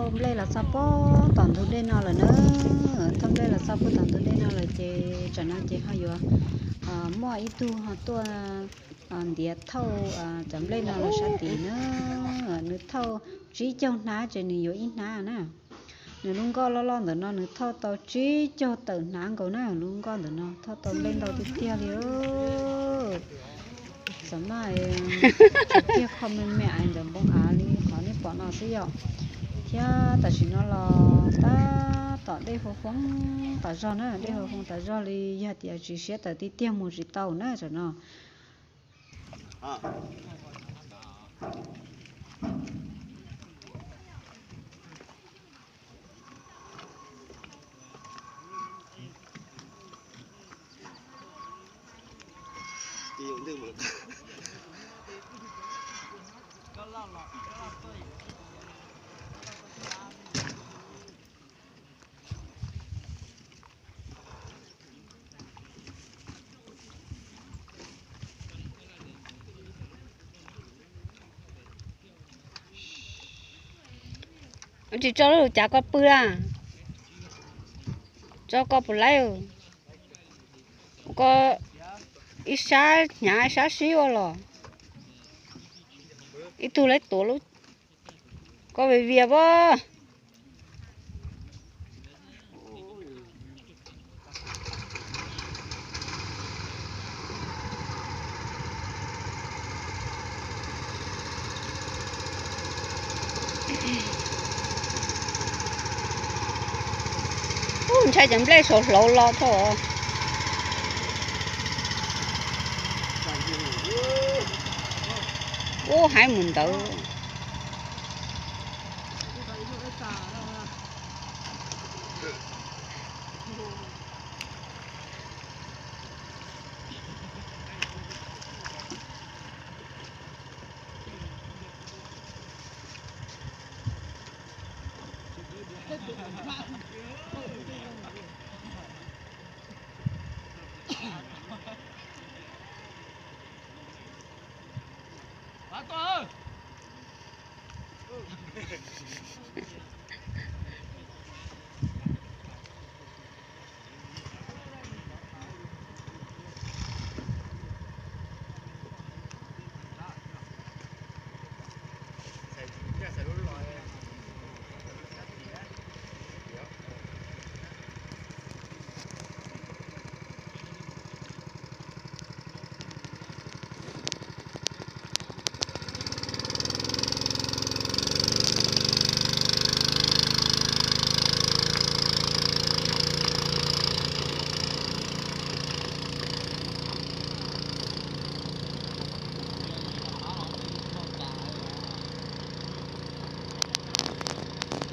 Thauj nplej los txog puag tom ntug dej no lawm na. Thauj nplej los txog puag tom ntug dej no lawm ces tsam no ces ho yuav muaj ib tug ho tuaj ntiav thauj cov nplej no los sab tid na. Nws thauj tsib caug hnab ces nws yuav ib hnab na. Nws lub nkoj loj loj ntawm no nws thauj tau tsib caug tawm hnab nkaus na. Lub nkoj ntawm no thauj tau nplej ntau tiag tiag li. Xam maj tsuas kiag kho me me ntawm npoo av li qhov nej pom no xwb yom. Thiab tam sim no los tab tom dej hau foob tas zog na, dej hau foob tas zog li, yog tias tsis siab tawm tiag tiag mus tsis tau na tam no. Tsis tso lub cav ko pw a, tso ko puas laib, ko ib sab hnyav ib sab sib ua los, ib tug laib tuav lub ko vias vias as. Ub, ntshai cov nplej saum hlauv los thaum ub haib mus ntawd.